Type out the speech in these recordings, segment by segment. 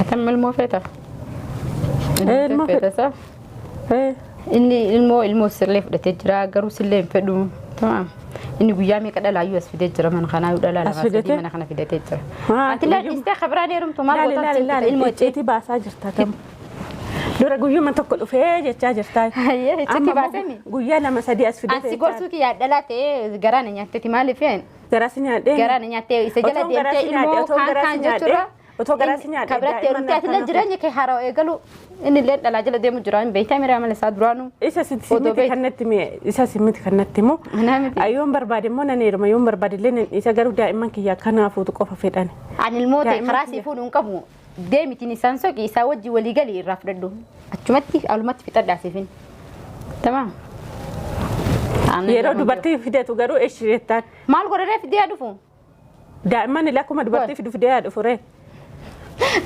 Atam ilmoo feeta? Ee, ilmoo feeta fedha. sa? Ee. Inni ilmoo sirlee fudhatee jira, garuu sillee hin fedhu. Tamaam. Inni guyyaa meeqa dhalaayyuu as fidee jira, mana kanaa dhalaa As lama sadii fidatee? mana kana fidatee jira. Haa, Ati laa guyyuma- dhiistee kabiraan heerumtu maal Laali gootaan laali siin laali ilmoo icciitii baasaa jirta tam. Dura guyyuma tokko dhufee jechaa jirta. Hayyee, icciitii Amma immoo baasee mi? guyyaa lama sadii as fidate. Ansi gorsuu kiyyaa dhalaa ta'ee garaa na nyaatteeti maaliif Garaa si nyaadhee. garaa na nyaattee isa jala Otoon garaa deemtee si nyaadhe, ilmoo otoon kaan garaa si kaan nyaadhe, jechuurra otoo garaa si nyaadhe, kabiratti daa'imman heerumtee ati illee akkana jireenya kee haaraa eegalu inni illee dhalaa jala deemu jira hin beektaa miraa mala isaa duraanuu. Isa si Odoo miti beektu. kan natti hime, isa si miti kan natti himu. Anaa miti. Yoon barbaade immoo nan heeruma, yoon barbaade illee nan dhiisa, garuu daa'imman kiyya akkanaafuutu qofa fedhan. Ani ilmoo ta'e Daa'imman karaa kiyya. sii fuudhu hin qabu. Deemitiin isaan soqi, isaa wajji walii galii irraa fudhadhu. Achumatti alumatti fixadhaa siifin. Tamaam. Yeroo dubartii fidatu garuu eshi jettaan. Maal godharee fidee haa dhufu? Daa'imman illee akkuma dubartii fidu fidee haa dhufu ree.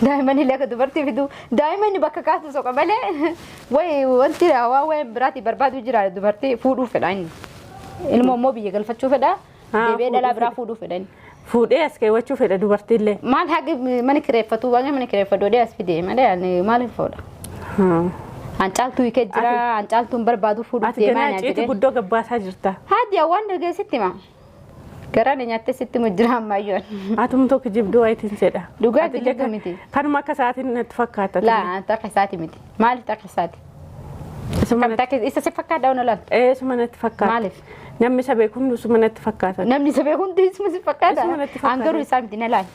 Daa'imman illee akka dubartii fidu. Daa'imman bakka kaasu soqa malee wayi wanti waa wayi biraati barbaadu jira, dubartii fuudhuu fedha inni. Ilmoo immoo biyya galfachuu fedha. Haa, Deebi'ee dhalaa fuudhuu biraa fuudhuu fedha inni. Fuudhee as keewwachuu fedha dubartiillee. Maal haqi mana kireeffatu, waan mana kireeffatu odee as fide malee ani maaliif fuudha? An caaltuu hiikee jira, an caaltuun barbaadu fuudhuuf Ati deemaa ganaa naa icciitii jedhee. guddoo gabbaasaa jirta. Haati waan dhageessitti hima. Garaan nyaattee sitti mu jira ammayyoon. Atumtuu kijibduu wayitiin jedha. Dhugaa Ati illee kijibduu miti. Kanuma akka isaatiin natti fakkaata. Laa, takka isaati miti. Maaliif takka isaati? Isuma Kam natti- takka isa si fakkaata ona laal? Ee, isuma natti fakkaata. Maaliif? Namni isa beeku hundi isuma natti fakkaata. Namni isa beeku hundi isuma si fakkaata. Isuma natti fakkaata. An garuu isaa miti, na laal.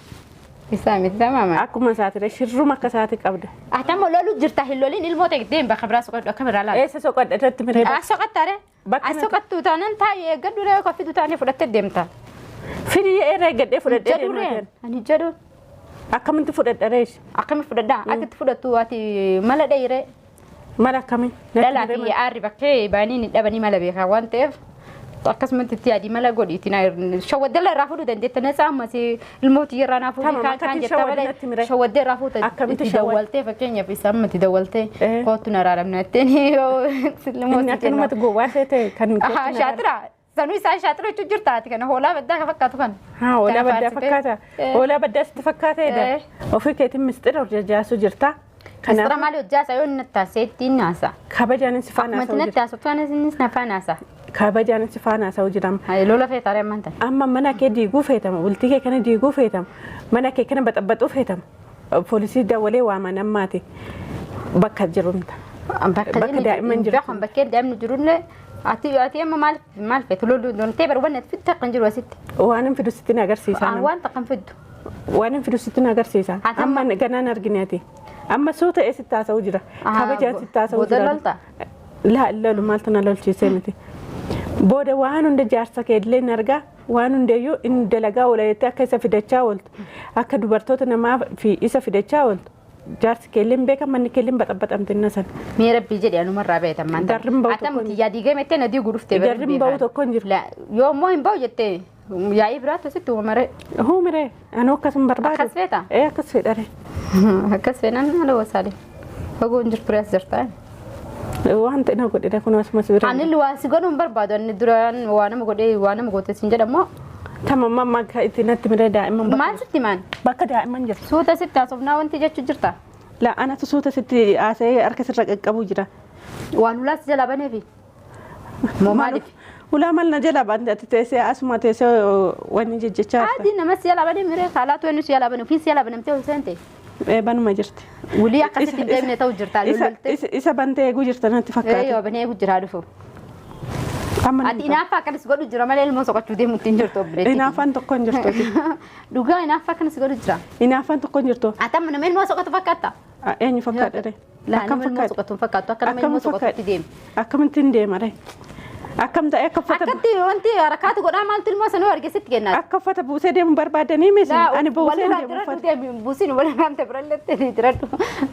Isaa miti tamaama. Akkuma isaatidha. Shirruma akka isaati qabda. Ati amma loluu jirta, hin loliin, ilmoo ta'e deem bakka biraa soqadhu, akka biraa laal. Eessa soqadha irratti miree As soqattaare? Bakka As soqattu taanaan taa'ee eeggadhu ree, koffitu taanee fudhattee deemta. Fidii irra eeggadhee fudhadhee Jedhu deemaa ree jiran. ani jedhu. Akkamitti fudhadha rees? Akkami fudhadhaa? Akka itti fudhattu ati mala dhayiree. Mala akkamii? Natti Dhalaa miree fi mala. aarri bakkee baanii ni dhabanii mala beekaa waan ta'eef akkasumatti itti yaadii mala godhiiti na shawwaddee irraa fuudhuu dandeetta na saammas ilmooti irraa naa fuudhii Tamam, kaan kaan akkatti jetta shawwaddi malee natti miree. shawwaddee irraa fuuta Akkamitti itti shawwaddi? dawwaltee, fakkeenyaaf isa amma itti dawwaltee Eh. kootu na raaramna jetteen yoo Inni ilmooti akkanumatti gowwaa ta'e ta'e kan kootu na Shaatira sanuu isaa shaatira jechuun jirta ati kana hoolaa baddaa ka fakkaatu kana. Haa, hoolaa Kana baddaa faarsitee. fakkaata. Eh. Hoolaa baddaa sitti fakkaateedha. Eh. Ofii keetiin mistira hojjechaasu jirta. Mistira Kanaaf maali hojjaasa yoo inni taasise ittiin naasa. kabajaan si faana Akkuma haasa'u natti jira. haasoftu anis na faana haasa. Kabajaan si faana haasa'u jira. Lola feetaaree ammaan tana. Amma mana kee diiguu feetama, bultii kee kana diiguu feetama, mana kee kana baxaxaxuu feetama. Poolisii dawwalee waaman ammaati bakka jirumta. Bakka Bakka daa'imman jirtu. Bakka bakkee daa'imni jirullee ati amma maal maal feetu loluu loltee bar wanni ati fiddu takka hin jiru asitti. Waan hin fidu sitti na agarsiisa. Aan waan takka hin fiddu. Waan hin fidu sitti na agarsiisa. Ati amma- Amma ganaan argine ati. Amma suuta ta'ee sitti haasa'u jira. Ahaa, Kabajaan sitti haasa'u booda jira. lolta? Laa, lolu maaltu na lolchiisee miti. Booda waan hunda jaarsa kee illee hin argaa, waan hundeeyyuu inni dalagaa oola jettee akka isa fidachaa ooltu, akka dubartoota namaa fi isa fidachaa ooltu, jaarsi kee illee hin beekan, manni kee illee hin baxaxaxamte inna sana. Mee rabbii jedhe anumarraa beektan maanta. Garri hin ba'u Ati amma tokko hin tiyyaa diigamettee na diiguu dhuftee Garri hin ba'u tokko hin jiru. Yoo immoo hin ba'u jettee yaa'ii biraatu asitti uumamaree. Huumiree anuu akkasuma barbaadu. Akkas feeta? Ee, akkas fedhare. Akkas feenaan haala wasaalee. Fagoo hin jirtu as jirta. Waan ta'e na godhedha kun asumas bira. Ani waan si godhuu hin barbaadu. Ani duraan waa nama godhee waa nama goote siin jedhamoo. Tamam, amma akka itti natti miree daa'imman bakka Maal sitti maan? Bakka daa'imman jirtu. Suuta sitti haasofnaa wanti jechuu jirta. La, anatu suuta sitti haasa'ee harka sirra qaqqabu jira. Waan ulaas jalaa baneefi. Moo maaliif? Ulaa mal na jala baante, ati teessee asuma teessee wanni jejjechaa jirta. Adii nama si jalaa banee miree saalaatu eenyu si jalaa banee ofiin si jalaa banamtee ol seente. Ee, banuma jirti. Wulii akkasitti hin deemne ta'u jirta loltee. Isa bantee eeguu jirta natti Ee, fakkaata. yoo banee eegu jiraa dhufu. Amma Ati inaaffaa akkanas godhu jira malee ilmoo soqachuu deemu ittiin jirtu obboleettii. Inaaffaan tokko hin jirtu. Dhugaa inaaffaa akkanas godhu jira. Inaaffaan tokko hin jirtu. Ati amma nama ilmoo soqatu fakkaata. Eenyu fakkaadha ree? Laa, Akkam nama ilmoo fakkaadha? soqatu hin fakkaattu, akka nama Akkam ilmoo soqatutti deemu. Akkamittiin deema ree? Akkam ta'e akka uffata Akkatti wanti harakaatu godhaa maaltu ilmoo sanuu arge sitti kennaa. Akka uffata buusee deemu barbaadanii miti. Ani buusee walirraa deemu diradhu uffata. deemi buusin walirraa ta'e biralletti diradhu.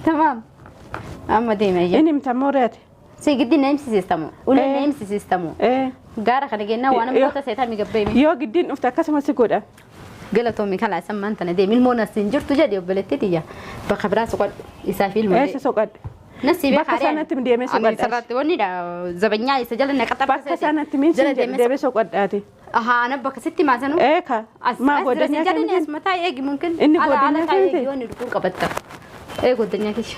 Tamaam. Amma deema iyya. Inni himta reeti. Si giddi na himsisiistamu. Ulee na Eh. himsisiistamu. Ee. Gaara kana gennaa waan nama goota seetaa mi gabbeemi. Yoo giddiin dhufte akkasuma si godha. Galatoomi kalaa isan maanta na deemi ilmoon as hin jirtu jedhe obboleettii tiyya. Bakka biraa soqadhu isaaf ilmoo. Eessa soqadhe? Nasi Bakka sanatti deemee soqadha. Sarratti wanni dha zabanyaa isa jala na qaxarsa. Bakka sanatti miin sin jedhe deemee soqadhaati. Ahaa, ana bakka sitti maasanu. Ee ka. As Maa as godhanyaa jala kan as mataa eegi mumkin. Inni Ala ala godhanyaa taa kan eegi ta'e. wanni dhuguun qabatta. Ee goddanyaa kiyya.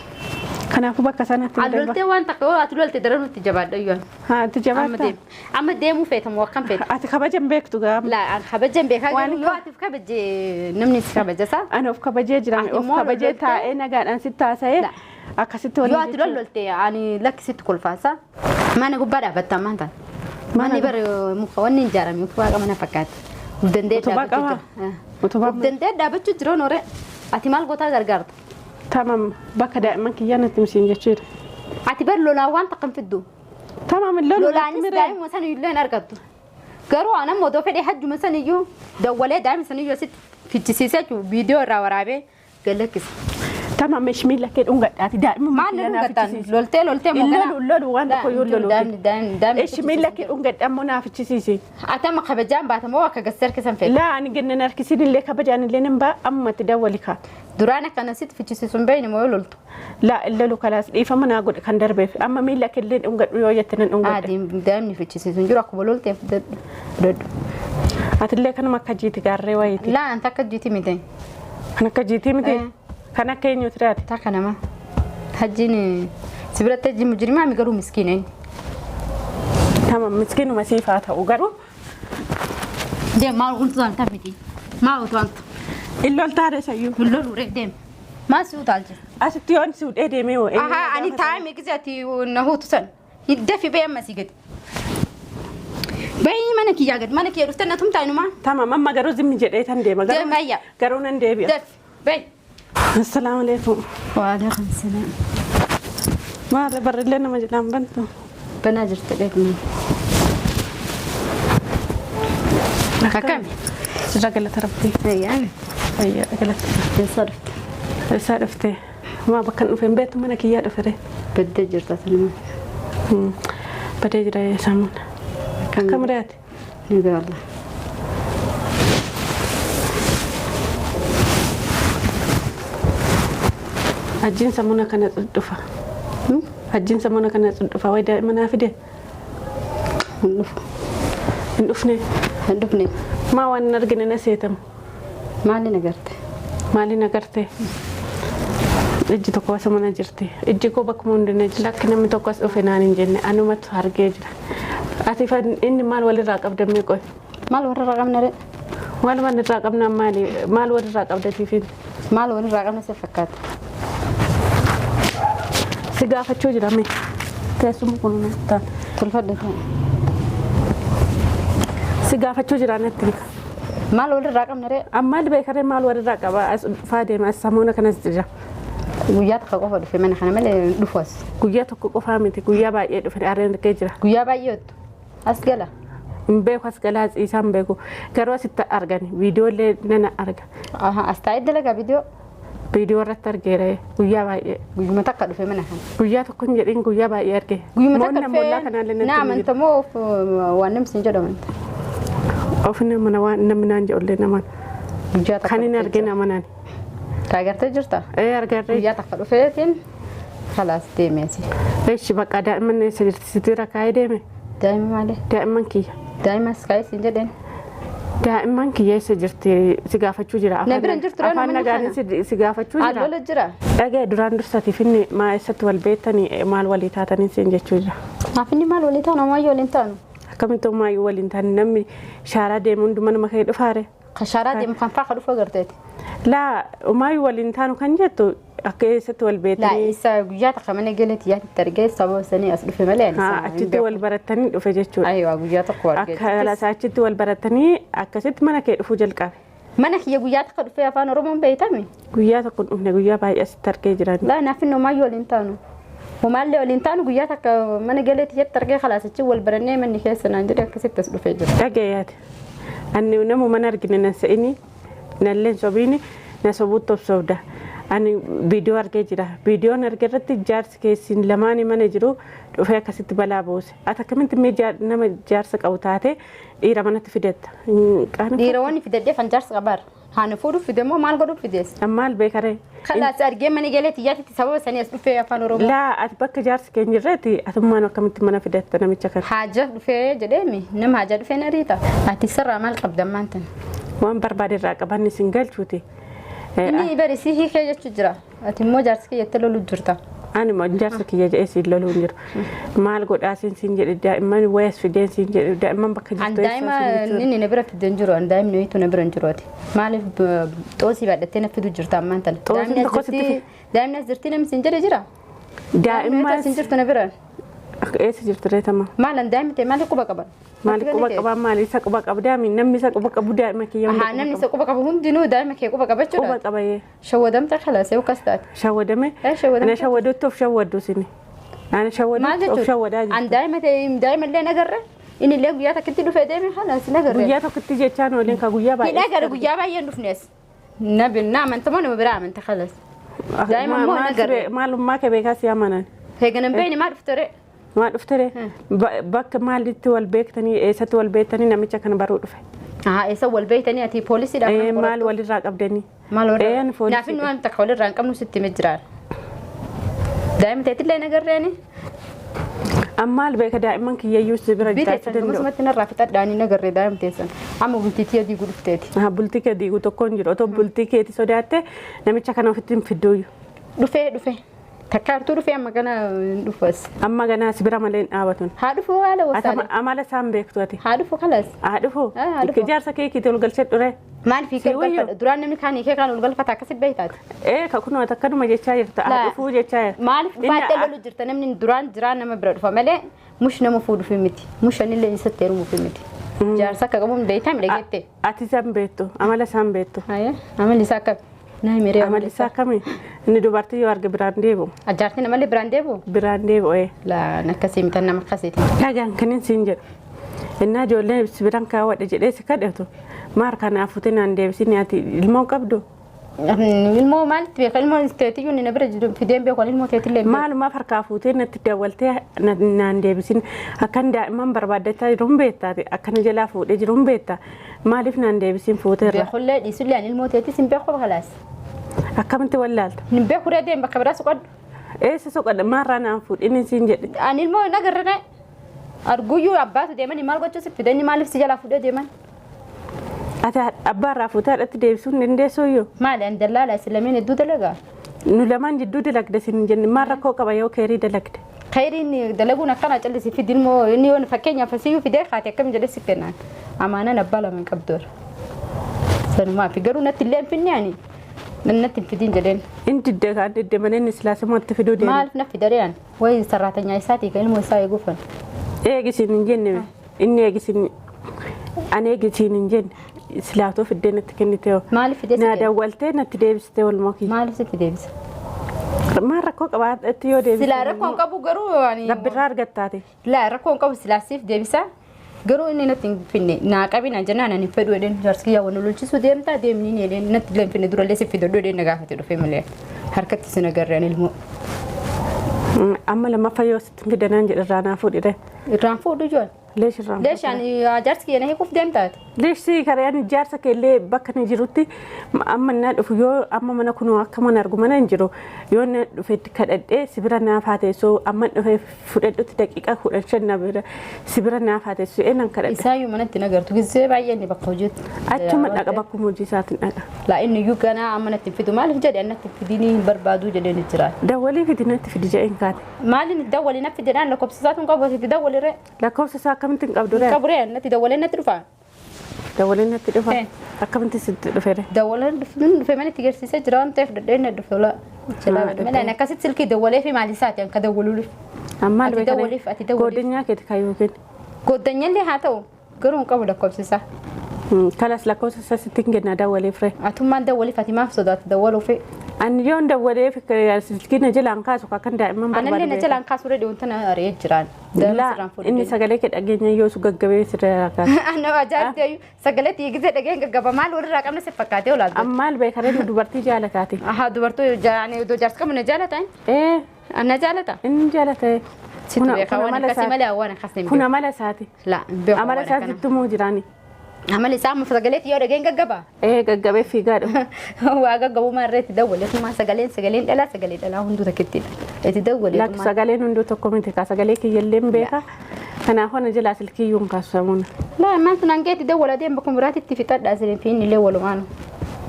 Kanaafuu bakka sanatti An loltee waan takka yoo ati lolte daran nutti jabaadha iyyuu. Haa ati Amma jabaata. deemu. Amma deemuu feetamu akkam feeta. Ati kabajan beektu gaa. Laa an kabajan beekaa Waan garuu yoo ati kabaje namni si kabaja isaa. Ani of kabajee jira. Ati Of immoo kabajee loltee- taa'ee nagaadhaan sitti haasa'ee La. akkasitti Yoo waliin ati lollolte ani lakkisitti kolfaasa. Mana gubbaa dhaabatta ammaan ta'a. Manni bara muka wanni hin ijaarame utubaa qaba na fakkaata. Of danda'ee Utubaa dhaabbachuu qabaa? jira. Utubaa Of danda'ee dhaabbachuu jira noore. Ati maal gootaa gargaarta? Tamam bakka daa'imman kiyyaa natti misiin jechuudha. Ati bar lolaan waan takka hin fiddu. Tamam lolu Lolaanis daa'ima sana illee hin argattu. Garuu anam odoo fedhee hajjuma sana iyyuu dawwalee daa'ima sana iyyuu asitti fichisiisee jechuudha viidiyoo irraa waraabee galakkisa. Tamam ish miila kee dhungadhaati daa'imman Maal na dhungattaan loltee loltee moo Lolu lolu waan tokko yoo lolu. Daa'imni daa'imni daa'imni. Ish miila kee dhungadha ammoo naaf fichisiisi. Ati amma kabajaan baatamoo akka gassi harkisan fedhe. Laa ani gannan harkisin illee kabajaan illee nan ba'a ammatti dawwali kaa. Duraan akkanasitti fichisiisuun beeyni moo yoo loltu. Laa lolu kalaas dhiifama naa godhe kan darbeef amma miila kee illee dhungadhu yoo jette nan dhungadha. Adiin daa'imni fichisiisuun jiru akkuma loltee fudhadhu. Atillee kanuma akka jiiti gaarree wayiiti. Laa anta akka jiiti miti. Kan akka jiitii miti. Eh. Kan akka eenyuti raati. Takka nama. Hajjiin si biratti hajjiin mujrimaa mi garuu miskiina inni. Tamam miskiinuma siif haa ta'u garuu Deem maal wantu wanta miti. Maal wantu wanta. illol taare sayyuu. Hin loluu ree deem. Maal si utaalche? Asitti yoon si hudhee deemee hoo. Ahaa ani taa'ee meeqisi ati na huutu san. Hidda fi bee amma si gadi. Bayii mana kiyyaa gadi mana kiyya dhuftee na tumtaa inumaa. Tamam amma garuu zimmi jedhee tan deema garuu Deem ayya. garuu nan deebi'a. Dafi bayi. Assalaamu alaikum. Waalaikum salaam. Maal barrillee nama jedhaan bantu. Banaa jirti dheekuma. Akkami? Irra galata rabbii. Ayyaami. Ayyaa galata. Eessaa dhufte? Eessaa dhufte? Maa bakka hin dhufeen beektu mana kiyyaa dhufe ree. Baddee jirta sanuma. Badee jira samuun. Akkam re'aati? Ni gaala. Ajjiin samuuna kana dhufa. Ajjiin samuuna kana dhufa wayi daa'ima naa fide. Hin dhufu. Hin dhufne. Hin dhufne. Maa waan hin argine na seetamu. Maaliin agarte? Maaliin agarte? Ijji tokko asuma na jirti. Ijji koo bakkuma hundi na jirti. Lakki namni tokko as dhufe naan hin jenne anumatu argee jira. Ati inni maal walirraa qabdammee qoy? Maal walirraa qabna ree? Maal walirraa qabnaan maali? Maal walirraa qabdatiifin? Maal walirraa qabna si fakkaata? Si gaafachuu jira mee? Teessuma kun ta'a. Tolfadhu ta'a. Si gaafachuu jira natti hima. Maal walirraa qabna ree? Ammaal beekaree maal walirraa qaba? As dhufaa deema as samuuna kanas jira. Guyyaa tokko qofa dhufe mana kana malee hin dhufu as. Guyyaa tokko qofaa miti guyyaa baay'ee dhufe areen argee jira. Guyyaa baay'ee ottu. As gala. Hin beeku as galaa ciisaa hin beeku garuu asitti argani viidiyoolee nana arga. Aha, as taa'ee dalagaa viidiyoo. Viidiyoo irratti argeera guyyaa baay'ee. Guyyuma takka dhufe mana kana. Guyyaa tokko hin jedhin guyyaa baay'ee arge. Guyyuma takka Moonna moollaa kanaallee dhufe natti na hin amantamoo of waan namni sin jedhu amanta. jiru. Of nama waan namni naan jedhullee namaan. Guyyaa takka Kan hin dhufee argin jira. amanaan. Ka agartee jirta? Ee argarree. Guyyaa takka dhufeetiin kalaas deemeeti. Eeshi bakka daa'imman eessa jirti sitti rakkaa'ee deeme. Daa'ima maali? Daa'imman kiyya. Daa'ima as kaa'ee siin jedheen. Daa'imman kiyya eessa jirti si gaafachuu jira. Na bira hin jirtu Afaan nama nagaan kana. si gaafachuu jira. Allola jira. Dhagee duraan dursatiif inni maa eessatti wal beektanii maal walii taatanii siin jechuu jira. Afinni maal walii taanu ammayyuu waliin taanu. Akkamitti ammayyuu waliin taane namni shaaraa deemu hunduma nama ka'ee dhufaare. Kan shaaraa deemu kan faa ka dhufu agarteeti. Laa ammayyuu waliin taanu kan jettu akka eessatti wal Laa beektanii isa guyyaa takka mana galeeti yaatti argee sababa sanii as dhufe malee ani haa, isa hin achitti beeku. wal barattanii dhufe jechuudha. Ayiwaa guyyaa tokko argee. Akka lasaa achitti wal barattanii akkasitti mana kee dhufuu jalqabe. Mana kiyya guyyaa takka dhufee afaan Oromoon beeytami. Guyyaa tokko hin dhufne guyyaa baay'ee asitti argee jiran. Laa naaf inni homaayyuu waliin taanu. Homaallee waliin taanu guyyaa takka mana galeeti yaatti argee khalaas achi wal barannee manni keessa naan jedhe akkasitti as dhufee jira. Dhagayaati. Ani nama mana argine nan se'ini nalleen sobiini na sobuutti of sobda. Ani viidiyoo argee jira. Viidiyoon arge irratti jaarsi keessin lamaanii mana jiru dhufee akkasitti balaa buuse. Ati akkamitti mee nama jaarsa qabu taate dhiira manatti fidatta? Dhiira wanni fidadhee kan jaarsa qabaar. Haana fuudhuuf fide moo maal godhuuf fidees? Maal beekaree? Khalaas argee mana galeeti yaatti sababa sanii as dhufee afaan Oromoo. Laa ati bakka jaarsi keenya jirretti atummaan akkamitti mana fidatta namicha kana? Haaja dhufee jedheemi nama haaja dhufee na riita. Ati sirraa maal qabda maantan? Waan barbaade irraa qaban isin galchuuti. Inni bari si hiikee jechuu jira. Ati immoo jaarsi kiyya itti lolu jirta. Ani immoo jaarsa kiyya jedhee siin loluu hin jiru. Maal godhaa siin jedhe daa'imman wayas fideen siin jedhe daa'imman bakka An jirtu daa'ima inni na bira fideen jiru an daa'imni wayitu na bira hin jiru ati. Maaliif xoosii baadhattee na fidu jirta ammaan tana. Xoosiin Daa'imni as tokko sitti jirti daa'imni as jirti namni siin jedhe jira. Daa'imni Daa'imman as hin jirtu na bira. Eessa jirtu reetama? Maal an daa'imni ta'e maali quba qaban? Maali quba qabaa maali isa quba qabdaa namni isa quba qabu daa'ima kiyya hunda Haa namni isa quba qabu hundinuu daa'ima kee quba quba qabachuudha. qabayee. Shawwadamta khalaas yoo akkas taate. Shawwadame? Eh, shawwadamte. Ana shawwadutti of shawwaddu sini. Ana Maal shawwadutti of jechuudha? shawwadaa An jirtu. daa'ima ta'e daa'ima illee nagarre inni illee guyyaa takkitti dhufee deeme khalaas nagarre. Guyyaa tokkotti jechaan waliin ka guyyaa Hin baay'ee. agarre guyyaa baay'ee hin dhufnes. Nabi na amantamoo nama biraa amanta khalaas. Daa'ima immoo hin agarre. Maalummaa kee beekaa si amanan. Heeganan beeyni maa dhufte ree? Maa dhufte ree? Bakka maalitti wal beektanii eessatti wal beektanii namicha kana baruu dhufe? Haa eessa wal beeytanii ati poolisiidhaaf kan Maal qorattu? walirraa qabdanii? Maal Ee, walirraa? ani poolisii Naaf inni waan takka walirraa hin qabnu sitti himee jiraan. Daa'ima ta'etillee hin agarreeni. Ammaal beeka daa'imman kiyyayyuu si bira Biteessan jiraachuu danda'u. akkasumatti narraa fixadhaanii hin agarre daa'ima teessan. Amma bultii tiyya diiguu dhufteeti. Haa, bultii kee diigu tokko hin jiru. Otoo bultii keeti sodaatte namicha kana ofitti hin fidduuyyu. Dhufee dhufee. Takka hartuu dhufee amma kana hin dhufas. Amma ganaa si bira malee hin dhaabatun. Haa dhufu haala Ati wasaalee. amala isaan beektu ati. Haa dhufu kalas. Haa dhufu. Ah, haa dhufu. Ijaarsa kee kiitii ol galchee dhure. Maal fi Si wayyo. galfadha? Duraan namni kaan hiikee kaan ol galfata akkasi beektaati. Ee ka kunoo ati akkanuma jechaa jirta. Haa Laa. dhufuu jechaa jirta. Maaliif Inni dhufaattee lolu jirta namni duraan jiraan nama bira dhufa malee mush nama fuudhuuf miti. Mush anillee isatti heerumuuf miti. Jaarsa akka qabuun beektaa midhageette. Ati isaan beektu. Amala isaan beektu. Haya amalli isaa akkami? Naa himiree Amalli isaa akkami? Inni dubartii yoo arge biraan deebi'u. Jaartiin amalli biraan deebi'u? Biraan deebi'u ee. Laan akkasii mitan nama akkasiiti. Dhagaan kanin siin jedhu. Innaa ijoolleen si biraan kaawwadhe jedhee si kadhatu. Maar kanaaf fuutee naan deebisin ati ilmoo qabdu. Ilmoo maalitti beeka? Ilmoo teetiyyuu inni na bira jiru fideen beeku ilmoo teetillee hin beeku. Maalumaaf harkaa fuutee natti dawwaltee naan deebisin akkan daa'imman barbaaddachaa jiru hin beektaati akkana jalaa fuudhee jiru hin beekta maaliif naan deebisin fuuteerra Beekullee dhiisullee ani ilmoo teetis hin beeku kalaas. Akkamitti wallaalta? Hin beeku ree deem bakka biraa soqadhu. Eessa soqadha maarraa naan fuudhini siin jedhe. Ani ilmoo hin agarre ne. Arguuyyuu abbaatu deemanii maal gochuu si fidanii maaliif si jalaa fuudhee deeman? Ati abbaarraa fuutee haadhatti deebisuu hin dandeessuyyuu. Maali ani dallaala isin lameen hedduu dalagaa? Nu lamaan jidduu dalagde siin jenne maal rakkoo qaba yoo keerii dalagde? Khayriin dalaguun akkana callisi fidi ilmoo inni yoo fakkeenyaaf asiyyuu fidee kaate akkam jedhee si kennaan. Amaanaan abbaa lama hin qabdu. Sanumaa fi garuu natti illee hin finne ani. Natti hin fidin jedheen. Inni didde kaan didde malee inni silaasumatti fiduu deema. Maaliif na fidaree ani? Wayi sarraatanyaa isaatii kan ilmoo isaa eeguufan. Eegisiin hin jenne inni eegisiin ani eegisiin hin jenne silaatoo fiddee natti kennite hoo. Maaliif fidee si Na kenna? dawwaltee natti deebistee walumaa kiyya. Maaliif sitti deebisa? Maal rakkoo qabaatti yoo deebiste? Silaa rakkoo hin qabu garuu ani. Rabbirraa argattaati. Laa rakkoo hin qabu silaa siif deebisa. Garuu inni natti hin finne naa qabina jennaan ani hin fedhu jedheen jaarsi kiyyaa waan lolchisuu deemtaa deemni ni jedheen natti illee hin finne durallee si fidadhu jedheen na gaafate dhufee malee harkatti sin agarreen ilmoo. Amma lammaffaa yoo sitti fidanaan jedhe irraa naa fuudhire. Irraan fuudhu ijoon. Leesh irraan. Leesh ani jaarsi kiyya na hiikuuf deemtaati. Leesh si karaan ijaarsa keellee bakka ni jirutti amma na dhufu yoo amma mana kunoo akka mana argu mana hin jiru yoo na dhufe kadhadhee si bira naaf haa teessoo amma dhufe fudhadhutti daqiiqaa 15 na bira si bira naaf haa teessoo ee nan kadhadhe. Isaayyuu manatti hin agartu gisee baay'ee inni bakka hojiitti. Achuma dhaqa bakkuma hojii isaatiin dhaqa. Laa inni iyyuu ganaa amma natti hin fidu maaliif jedhe natti hin fidinii hin barbaadu jedheen jira. Dawwalii fidi natti fidi jedheen kaate. Maaliin dawwali natti jedhaan lakkoofsa isaatu hin qabu itti dawwali ree. Lakkoofsa isaa akkamitti hin qabdu ree? Qabu ree natti dawwalee natti dhufa. Dawwalee natti dhufa. Eh. Akkamitti sitti dhufe ree? Dawwaleen dhufe mana itti garsiisee jira waan ta'eef dadheen na dhufe ola. Malee ani akkasitti silkii dawwalee fi maal isaati kan dawwaluu dhufe. Amma Ati dawwaliif ati dawwaliif. Godinyaa keeti kan yookiin. Goddanyallee haa ta'u garuu hin qabu lakkoofsa isaa. Kalas lakkoofsa isaa sitti hin kenna dawwaleef ree. Atummaan dawwaliif ati maaf sodaatti dawwaluufi. Ani yoon dawwaleef silkii na jalaan kaasu kan daa'imman Anallee na barbaadu. jalaan kaasuu reedhi wanta na ari'ee jiraan. Laa inni sagalee kee dhageenya yoo su gaggabee sirraa kaasa. Ana ajaa'ibti sagalee xiigisee dhageen gaggaba maal walirraa qabna si fakkaatee olaatu. Ammaal beekaree nu dubartii jaalataati. Ahaa dubartuu jaani iddoo jaarsi qabu na jaalata. Ee Na jaalata. inni jaalata. Situ beekaa waan akkasii malee waan akkasii hin Kun beeku. amala isaati. Laa hin beeku Amala waan isaati akkana. tumuu jiraani. Amala isaa amma sagalee yoo dhageen gaggaba. Ee gaggabee fiigaa dhufa. Waa gaggabummaa irra itti dawwalee tumaa sagaleen sagaleen dhalaa sagalee dhalaa hunduu takkittidha. Itti dawwalee Lakki tumaa. sagaleen hunduu tokko miti kaa sagalee kiyyallee hin beeka. Kanaafuu ana jalaa silkii iyyuu hin kaasu samuuna. Laa maal sun hangee itti dawwala deem bakkuma biraatti itti fixadha isin fi inni illee walumaanu.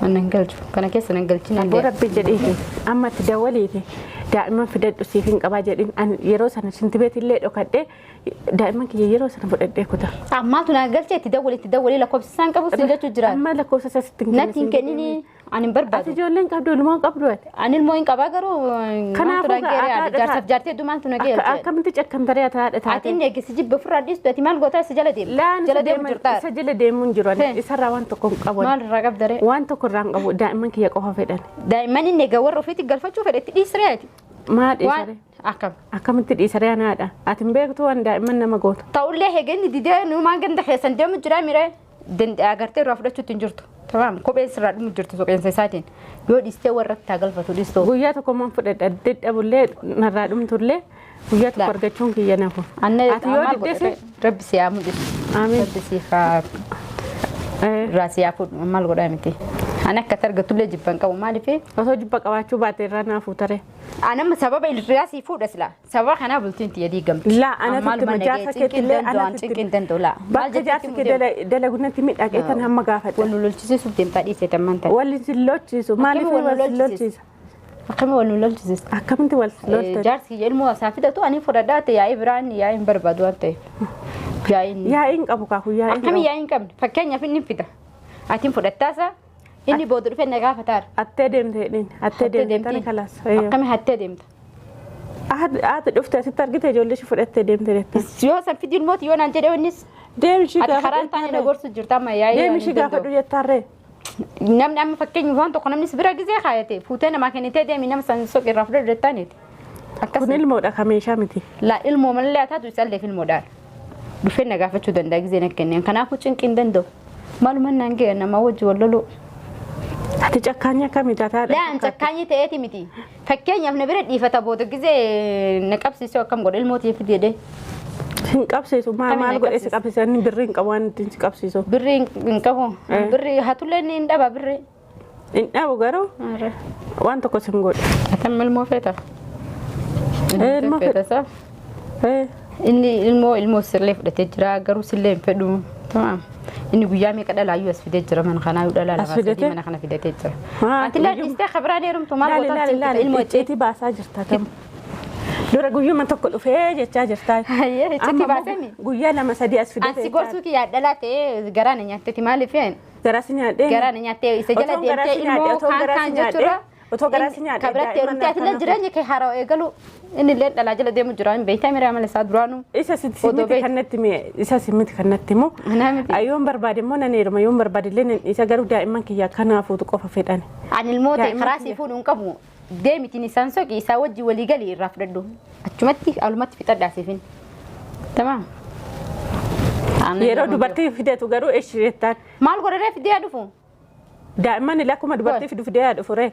Nan galchu. Kana keessa nan galchin Abboo illee. rabbi jedhiiti amma itti dawwaliiti daa'imman fidadhu siif hin qabaa jedhin ani yeroo sana shintibeetillee dhokadhee daa'imman kiyya yeroo sana fudhadhee kuta. Ammaatu na galchee itti dawwalii lakkoofsa isaan qabu siin jechuu jira. Amma lakkoofsa isa sitti hin Natti hin kennini ani hin Ati barbaadu. ijoolleen qabdu ilmoo qabdu ati. Ani ilmoo hin qabaa garuu Kanaafuu maaltu na gaa geere haadha jaarsaaf jaartee hedduu maaltu na geere. Akkamitti cakkamtaree ati haadha Ati taate? inni eeggisi jibba ofirraa dhiistu ati maal gootaa isa jala deemta? Laan Jala deemu jirtaa? isa jala deemuu hin jiru ani Hee. isarraa waan tokko hin qabu. Maal irraa qabdaree? Waan tokko irraa hin qabu daa'imman kiyya qofa fedhan. Daa'imman inni egaa warra ofiitti galfachuu fedhe itti dhiisree ati. Maa dhiisaree? Waan akkam. Akkamitti dhiisaree anaadha? Ati hin beektu waan daa'imman nama gootu. Ta'ullee hegenni didee numaan ganda keessan deemu jira miree agartee irraa fudhachuutti hin jirtu. Tamaam kopheen sirraa dhumu jirtu soqeensa isaatiin. Yoo dhiistee warra itti galfatu dhiistoo. Guyyaa tokko man fudhadha dadhabullee narraa dhumtullee guyyaa tokko Laa. argachuun kiyya nafu. Anne Ati yoo maal diddesi godhe rabbi si haa mul'isu. Amiin. Rabbi si haa irraa si haa fuudhu maal godhaa miti. Ani akka ati argatullee jibban qabu maaliif osoo jibba qabaachuu baate irraa naafuu tare. Anamma sababa irraa si fuudha sila. Sababa kanaa bultiin tiyya diigamti. Laa anatu itti jaarsa keetillee anatu cinqii hin danda'u laa. Bakka jaarsi kee dalagunatti miidhagee tan hamma gaafadha. Wal nu lolchisiisuuf deemtaa dhiisee tammaan ta'e. Wal si lolchiisu maaliif Akkami wal wal si nu lolchiisa? Akkami wal nu lolchisiisa? Akkamitti wal si loltan? Jaarsi ilmoo isaa fidatu ani fudhadhaa ta'e yaa'ii biraan yaa'ii hin barbaadu waan ta'eef. Yaa'iin Yaa'iin qabu kaaku yaa'iin akkami qabu. yaa'ii hin qabne fakkeenyaaf inni fida. Atiin fudhattaasa inni booda dhufee na gaafataara. Attee deemte jedheen attee deemte tani kalaas. Akkami hattee deemta? Haati dhufte asitti argite ijoollee ishee fudhattee deemte jette. Yoo san fidi ilmooti yoo naan jedhe innis Deemi ishii ati karaan taane na gaafadhu. gorsu jirta amma yaa'ii. Deemi ishii gaafadhu jettaarree. Namni amma fakkeenyaaf waan tokko namni si bira gizee kaayate fuutee namaa kennitee deemi nama san soqi irraa fudhadhu jettaaniiti. Akkas Kun ilmoodha ka meeshaa miti. La ilmoo malee taatu isallee ilmoodhaan. Dhufee na gaafachuu danda'a gizee na kenneen kanaafuu cinqii hin danda'u. Maaluma naan ga'e namaa wajji wal loluu. Ati cakkaanya akkamii taataadha? Laan cakkaanyii ta'eeti miti. Fakkeenyaaf na bira dhiifata booda gizee na qabsiisuu akkam godhe ilmootii fidi jedhee. Hin qabsiisu maal Akkamiin maal na godhee si qabsiisa? qabsiisa inni birrii hin qabu waan ittiin si qabsiisu. Birrii hin qabu. Birrii hatullee inni hin dhaba birrii. Hin dhabu garuu waan tokko sin godhu. Atam ilmoo feeta. Ilmoo feeta isaa. Eh, Inni ilmoo ilmoo sirlee fudhatee jira garuu sillee hin fedhu. Tamaam. Inni guyyaa meeqa dhalaayyuu as fidee jira mana kanaa yoo dhalaa As lama sadii fidate? mana kana fidatee jira. Haa, Ati laa guyyuma- dhiistee kabiraan heerumtu maal Laali gootaa laali laali ilmoo icciitii baasaa jirta tam. Dura guyyuma tokko dhufee jechaa jirta. Hayyee, icciitii Amma immoo baasee mi? Guyyaa lama sadii as fidate. Ansi gorsuu kiyyaa dhalaa ta'ee garaa na nyaatteeti maaliif Garaa si nyaadhee. garaa na nyaattee isa jala Otoon garaa deemtee si nyaadhe, ilmoo otoon kaan garaa kaan si nyaadhe, jechuurra otoo garaa si nyaadhe, kabiratti daa'imman heerumtee ati illee akkana jireenya kee haaraa eegalu inni illee dhalaa jala deemu jira hin beektaa miraa mala isaa duraanuu. Isa si Odoo miti beektu. kan natti hime isa si miti kan natti himu. Anaa miti. Yoon barbaade immoo nan heeruma yoon barbaade illee nan isa garuu daa'imman kiyya kanaafuutu qofa fedhan. Ani ilmoo ta'e Daa'imman karaa kiyya. sii fuudhu hin qabu deemitiin isaan soqi isaa wajji walii galii irraa fudhadhu achumatti alumatti fixadhaa siifin. Tamaam. Yeroo dubartii fidatu garuu eshi jettaan Maal godharee fidee haa dhufu? daa'imman illee akkuma dubartii fidu fidee haa dhufu ree.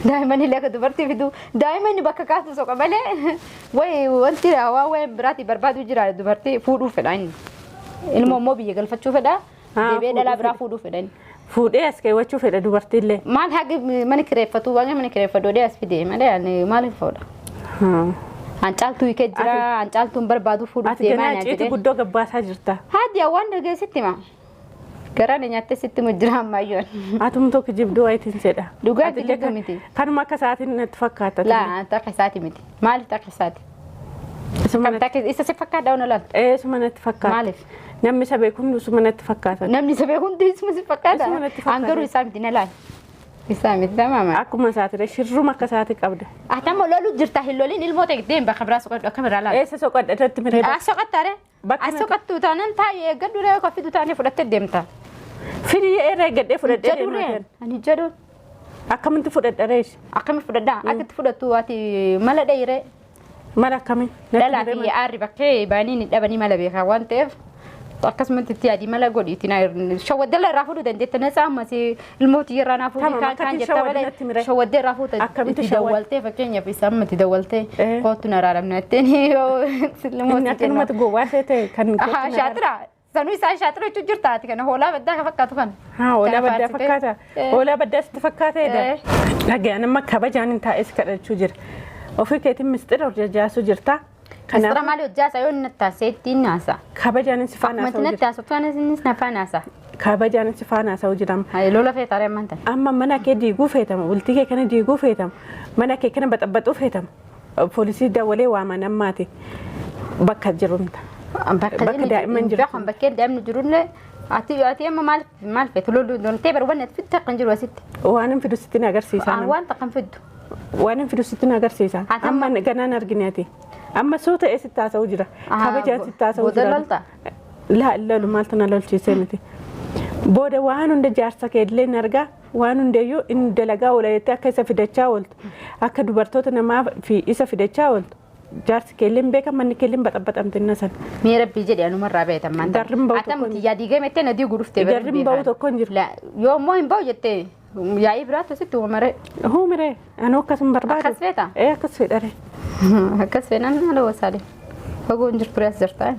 Daa'imman illee akka dubartii fidu daa'imman bakka kaasu soqa malee wayi wanti waa wayi biraati barbaadu jira dubartii fuudhuu fedha inni. Ilmoo immoo biyya galfachuu fedha Haa, deebi'ee dhalaa fuudhuu biraa fuudhuu fedha inni. Fuudhee as keewwachuu fedha dubartiillee. Maal haqi mana kireeffatu waan mana kireeffatu odee as fide malee ani maaliif fuudha? An caaltuu hiikee jira an caaltuun barbaadu fuudhuuf Ati deemaa ganaa naan icciitii jedhee. guddoo gabbaasaa jirta. Haadhi waan dhageessitti hima. Garaa na nyaattee sitti himu jira ammayyoon. Atumtuu kijibduu wayitiin jedha. Dhugaa Ati illee kijibduu miti. Kanuma akka isaatiin natti fakkaata. Laa takka isaati miti. Maaliif takka isaati? Isuma Kam natti- takka isa si fakkaata ona laaltu? ee, isuma natti fakkaata. Maaliif? Namni isa beeku hundi isuma natti fakkaata. Namni isa beeku hundi isuma si fakkaata. Isuma natti fakkaata. An garuu isaa miti na laal. Isaa miti tamaama. Akkuma isaatire shirruma akka isaati qabda. Ati amma loluu jirta hin loliin ilmoo ta'e deem bakka biraa soqadhu akka biraa laal. Eessa soqadha irratti miree As soqattaare? Bakka As soqattu taanaan taa'ee eeggadhu ree koffitu taanee fudhattee deemta. Firii irra eeggadhee fudhadhee Jedhu deemaa ree jiran. ani jedhu Akkamitti fudhadha reesh? akkami fudhadhaa akka itti fudhattu ati mala dhayiree. Mala akkamii? Natti Dhalaa miree fi mala. aarri bakkee baanii ni dhabanii mala beekaa waan ta'eef akkasumatti itti yaadii mala godhiitti na shawwaddela irraa fuudhuu dandeette na ammas ilmooti irraa naa fuudhii Tamam, kaan kaan akkatti jetta shawwaddi malee natti miree. shawwaddee irraa fuuta Akkamitti itti shawwaddi? dawwaltee fakkeenyaaf isa amma itti dawwaltee Eh. kootu na raaramna jetteen yoo Inni ilmooti akkanumatti gowwaa ta'e ta'e kan kootu na Shaatira sanuu isaan shaatira jechuun jirta ati kana hoolaa baddaa ka fakkaatu kana. Haa, hoolaa Kana baddaa faarsitee. fakkaata. Eh. Hoolaa baddaa sitti fakkaateedha. Eh. Dhaga'an amma kabajaan hin taa'es kadhachuu jira. Ofii keetiin mistira hojjaasuu jirta. Mistira Kanaaf maali hojjaasa yoo inni taasise ittiin naasa. kabajaan si faana Akkuma haasa'u natti jirta. haasoftu innis na faana haasa. Kabajaan si faana haasa'u jirama. Hayi lola feetaare ammaan tana. Amma mana kee diiguu feetama, bultii kee kana diiguu feetama, mana kee kana baxaxaxuu feetama. Poolisii dawwalee waaman ammaati bakka jirumta. Bakka daa'imman jirtu. Bakka bakkeen daa'imni jirullee ati amma maal maal feetu loluu loltee barbaanne ati fiddu takkan jiru asitti. Waan hin fidu sitti na agarsiisa. Waan takkan fiddu. Waan hin fidu sitti na agarsiisa. Ati amma- Amma ganaan argine ati. Amma suuta ee sitti haasa'u jira. Kabajaan sitti haasa'u Booda jira. lolta? Laa lolu maaltu na lolchiisee miti. Booda waan hunda jaarsa kee illee hin argaa waan hundayyuu inni dalagaa oola jettee akka isa fidachaa ooltu akka dubartoota namaa fi isa fidachaa ooltu jaarsi kee illee hin beekan manni kee illee hin baxaxaxamte inna sana. Mee rabbii jedhe anumarraa beetan maanta. Darri hin ba'u Ati tokko amma hin tiyyaa diigamettee na diiguu dhuftee Darri hin ba'u tokko hin jiru. Yoo immoo hin ba'u jettee yaa'ii biraatti asitti uumaree. Huumiree anuu akkasuma barbaadu. Akkas feetaa? Ee akkas fedhare. Akkas fedhan haala wasaalee. Fagoo hin jirtu as jirtaa.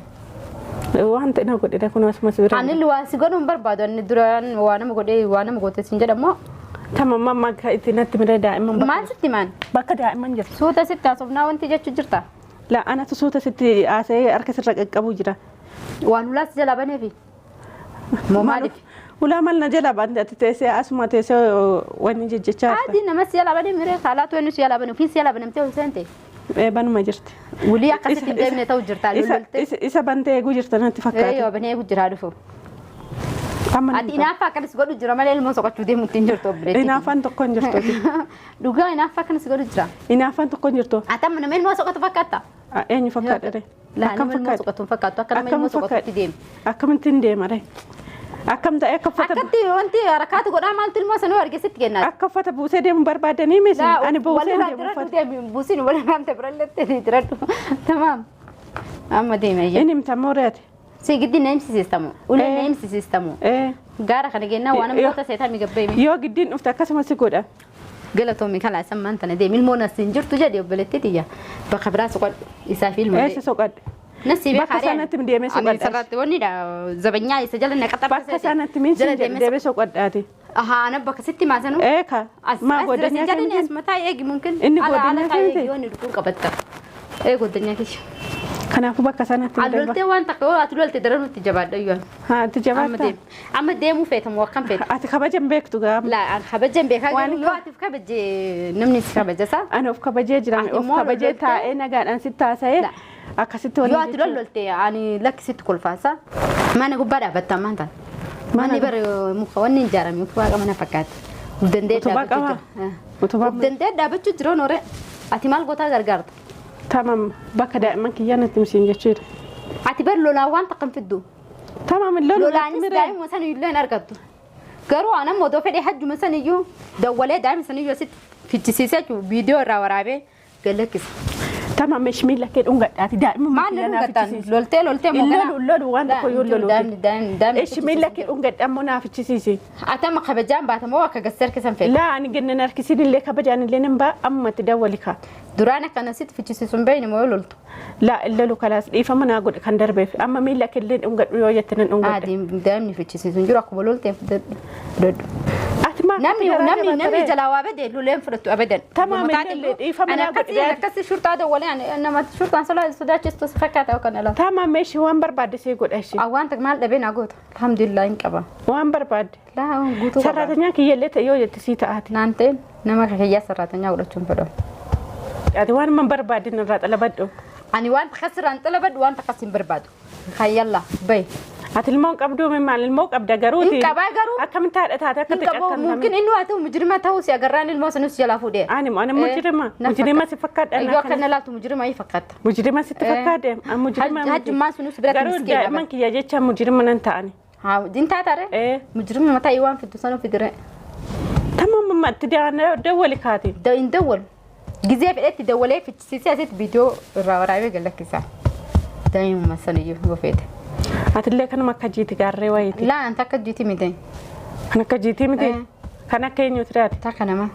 Waan ta'e na godhedha kun asumas bira. Ani waan si godhuu hin barbaadu. Ani duraan waa nama godhee waa nama goote siin jedhamoo Tamam amma akka itti natti mira daa'imman maal sitti maan? bakka daa'imman jirtu. Suuta sitti haasofnaa wanti jechuu jirta. Laa anatu suuta sitti haasa'ee harka sirra qaqqabu jira. Waan ulaas jalaa baneefi. Moo maaliif? Ulaa mal na jala baante ati teessee asuma teessee wanni jejjechaa jirta. Adii namas jalaa banee miree saalaatu eenyu si jalaa banee ofiin si jalaa banamtee ol seente. Ee banuma jirti. Wulii akkasitti hin deemne ta'u jirta loltee. Isa bantee eeguu jirta natti Ee fakkaata. yoo banee eegu jiraa dhufu. Amma Ati inaaffaa akkanas godhu jira malee ilmoo soqachuu deemutti hin jirtu obboleettii. Inaaffaan tokko hin jirtu. Dhugaa inaaffaa akkanas godhu jira. Inaaffaan tokko hin jirtu. Ati amma nama ilmoo soqatu fakkaata. Eenyu fakkaadha ree? Laa nama ilmoo soqatu hin fakkaattu akka nama ilmoo soqatutti deema. Akkamitti hin deema ree? Akkam ta'e akka uffata Akkatti wanti harakaatu godhaa maaltu ilmoo sanuu argisitti kennaati. akka uffata buusee deemu barbaadanii miti. Ani buusee hin deemu uffata. Buusin wal raamte biralletti diradhu. Tamaam. Amma deema iyya. Inni himtamoo reeti. Si giddi na himsisiistamu. Ulee na himsisiistamu. Ee Gaara kana gennaa waan Yoo- namoota seetaa mi gabbeemi. yoo giddiin dhufte akkasuma si godha. Galatoomi kalaa isan maanta na deemi ilmoon as hin jirtu jedhe obboleetti tiyya. Bakka biraa soqadhu isaaf ilmoo. Eessa soqadhe? Nasi Bakka sanatti deemee soqadha. Sarratti wanni dha zabanyaa isa jala na qaxarra. Bakka sanatti miin sin jedhe deemee soqadhaati. Ahaa ana bakka sitti maasanu. Ee ka maa godhanyaa jalli kan as mataa eegi mumkin. Inni Ala- ala godhanyaa taa'ee kan ta'e? eegi wanni dhukkuun qabatta. Ee godhanyaa kiyya. Kanaafuu bakka sanatti hin darba. Aloltee waan takka yoo ati lolte daran nutti jabaadha iyyuu. Haa ati Amma jabaatta. deemu. Amma deemuu feetamu akkam feeta. Ati kabaja hin beektu gaa. Laa an kabajan beekaa Waan garuu yoo ati of kabaje namni si kabaja saa. Ani of kabajee jira. Ati Of immoo kabajee loltee? taa'ee nagaadhaan sitti haasa'ee La. akkasitti Yoo waliin ati lollolte ani lakkisitti kolfaasa. Mana gubbaa dhaabbatta ammaan tana. Manni bara muka wanni hin ijaarame utubaa qaba na fakkaata. Uf danda'ee Utubaa dhaabbachuu qabaa? jira. Utubaa Uf danda'ee dhaabbachuu jira noore. Ati maal gootaa gargaarta? Tamam bakka daa'imman kiyyaa natti misiin jechuudha. Ati bar lolaan waan takka hin fiddu. Tamam lolu Lolaanis daa'ima sana illee hin argattu. Garuu an amma odoo fedhee hajjuma sana iyyuu dawwalee daa'ima sana iyyuu asitti fichisiisee jechuudha viidiyoo irraa waraabee gallakkisa. Tamam ishmi lakkee dhungadhaati daa'imman Maal na dhungattaan? Loltee loltee moo Hin lolu lolu waan tokko yoo lolu. Daa'imni Ishmi lakkee dhungadha ammoo naaf fichisiisi. Ati amma kabajaan baatamoo akka gassi harkisan fedhe. Laa ani gannan harkisiin illee kabajaan illee nan ba'a amma itti dawwali kaa. Duraan akkana sitti fichisiisuun beeyni moo yoo loltu? Laa lolu kalaas dhiifama naa godhe kan darbeef amma miila kee illee dhungadhu yoo jette nan dhungadha. Adi daa'imni fichisiisuun jiru akkuma lolteen fudhadhu. Ati maa Namni namni namni jalaa waa bade loleen fudhattu abadan. Tamaam, illee dhiifama naa godhe Akkasii akkasii shurtaa dawwalee ani nama shurtaan sodaachistu si fakkaata yookaan ala. Tamam meeshii waan barbaadde see godha ishee. Waan takka maal dhabee naa goota. Alhamdulillah hin qaba. Waan barbaadde. Laa guutuu qaba. Sarraatanyaa kiyyallee ta'e yoo jette sii ta'aati. Naan ta'e nama kiyyaa sarraatanyaa godhachuun fedhu. Ati waan man barbaadde irraa xalabadhu. Ani waan takka sirraan xalabadhu waan takka sin barbaadu. Hayyalla bayi. Ati ilmoo qabduu maal ilmoo qabda garuuti. Hin qabaa garuu. Akkamitti haadha taate akka Hin qabu mumkin inni waa ta'u mujrima ta'uu si agarraan ilmoo sanus jalaa fuudhee. Ani ani mujrima mujrima si fakkaadha. Yoo akkana laaltu mujrima yi fakkaata. Mujrima sitti fakkaadhe mujrima. Hajjummaan sunus biratti Garuu miskiina daa'imman kiyya jecha mujrima nan ta'ani. Haa din taatare? Mujrima mataa yi waan fiddu sanuu fidire. Tamam amma itti dawwali kaati. Hin dawwalu. Gizee fedhetti dawwalee fichisiisee asitti viidiyoo irraa waraabee galakkisa. Daa'imuma saniyyuu yoo feete. Atillee kanuma akka jiiti gaarree wayiiti. Laa anta akka jiiti miti. Kan akka jiitii miti. Kan akka eenyuti raati. Takka nama.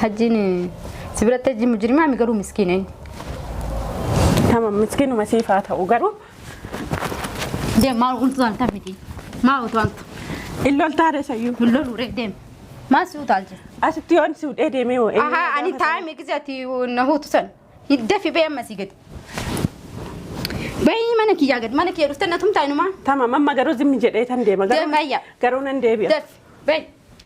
Hajjiin si biratti hajjiin mujrimaa mi garuu miskiina inni. Tamam miskiinuma siif haa ta'u garuu Deem maal utuu miti. Maal utuu anta. illol taare sayyuu. Hin loluu deem. Maal si utaalchisa? Asitti yoon si hudhee deemee hoo. Ahaa ani taa'ee gizee ati na huutu san. Dafi bee amma si gadi. Bayii mana kiyyaa gad mana kiyya dhuftee na tumtaa inumaa. Tamam, amma garuu zimmi jedhee tan deema. Deemi ayya. Garuu nan deebi'a. Daf. Bayi.